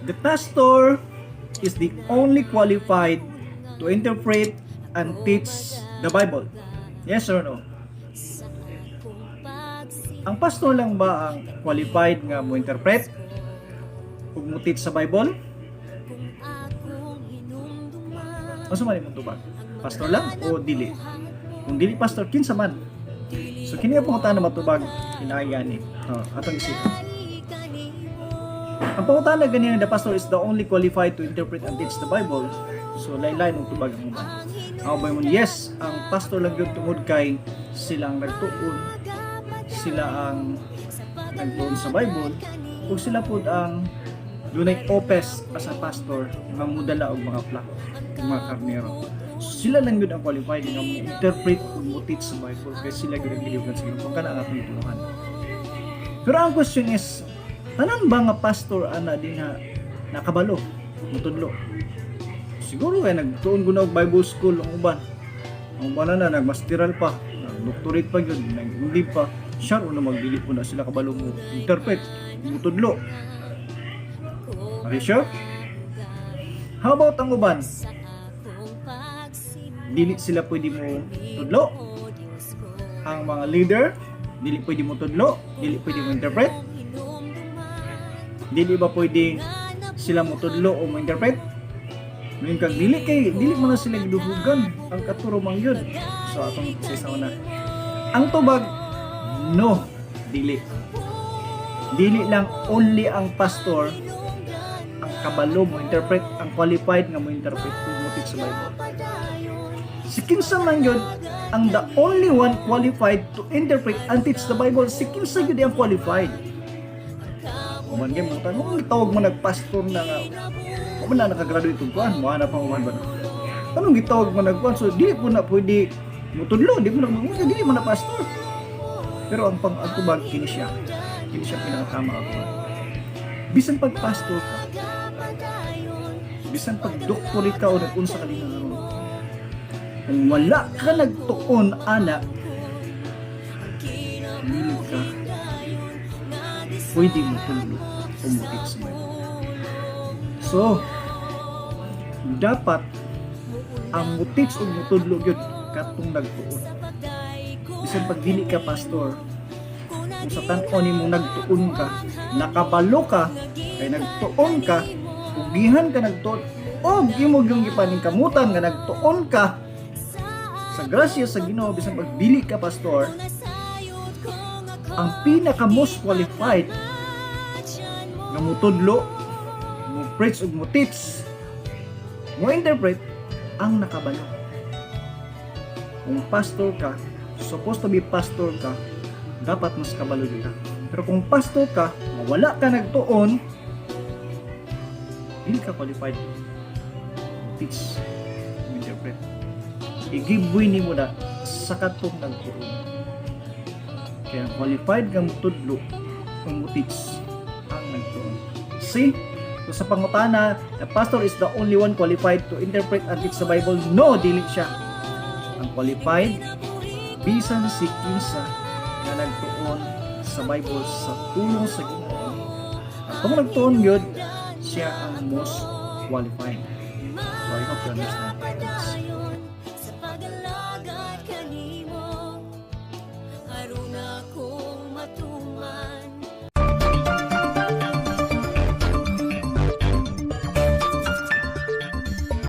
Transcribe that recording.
The pastor is the only qualified to interpret and teach the Bible. Yes or no? Ang pastor lang ba ang qualified nga mo interpret ug mo teach sa Bible? Unsa man imong tubag? Pastor lang o dili? Kung dili pastor, kinsa man? So kini ang pangutana matubag kinahanglan ni. Oh, atong isipon. Ang pangutana ganina, the pastor is the only qualified to interpret and teach the Bible. So lain-lain ang tubag ang uban. Ang uban mo, yes, ang pastor lang gyud tungod kay sila ang nagtuon, sila ang nagtuon sa Bible, ug sila pud ang dunay office as a pastor nga mudala og mga flock, og mga karnero. So, sila lang gyud ang qualified nga mo interpret ug mo teach sa Bible kay sila gyud ang giliwgan sa Ginoo. Kung kana ang atong gituohan. Pero ang question is, tanan ba nga pastor ana din na nakabalo, mutudlo? Siguro kay nagtuon gud og Bible school ang uban. Ang uban na nagmasteral pa, nag-doctorate pa gyud, nag pa. Sure na magdili po na sila kabalo mo interpret, mutudlo. Are you sure? How about ang uban? Dili sila pwede mo tudlo. Ang mga leader, dili pwede mo tudlo, dili pwede mo interpret. Dili ba pwede sila mo tudlo o mo interpret? Ngayon kag dili kay dili man na sila giduhugan ang katuro man yun. So atong sa isa na. Ang tubag, no, dili. Dili lang only ang pastor ang kabalo mo interpret, ang qualified nga mo interpret kung mo teach sa Bible. Si kinsa man yun ang the only one qualified to interpret and teach the Bible. Si kinsa yun ang qualified. Uman gyud mo tanong, gitawag mo nagpastor na nga wa man na nakagraduate og kuan, mo na pa uman ba? Anong gitawag mo nagkuan? So dili po na pwede mutudlo, di mo na dili mo na pastor. Pero ang pang ang tubag kini siya. Kini siya pinakatama ako. Bisan pag pastor ka, bisan pag doctorate ka o nag-unsa ka din karon. Kung wala ka nagtuon ana, dili ka pwede mo tudlo o mo teach sa Bible. So, dapat ang mo-teach o mutudlo gyud katong nagtuon. Bisan pag dili ka pastor, kung sa tan-aw nimo nagtuon ka, nakabalo ka, kay nagtuon ka, ugihan ka nagtuon, o imo yung gipaningkamutan nga nagtuon ka sa grasya sa Ginoo, bisan pag dili ka pastor, ang pinaka most qualified nga mutudlo, mo preach ug mo teach, mo interpret ang nakabalo. Kung pastor ka, supposed to be pastor ka, dapat mas kabalo gyud ka. Pero kung pastor ka, wala ka nagtuon, dili ka qualified teach, mo interpret. I-give way nimo na sa katong nagtuon. Kaya qualified nga mutudlo o mo teach ang nagtuon. See? So sa pangutana, the pastor is the only one qualified to interpret and teach the Bible. No, dili siya. Ang qualified, bisan si kinsa nga nagtuon sa Bible sa tulong sa Ginoo. Atong nagtuon gyud, siya ang most qualified. So I hope you understand. Thanks.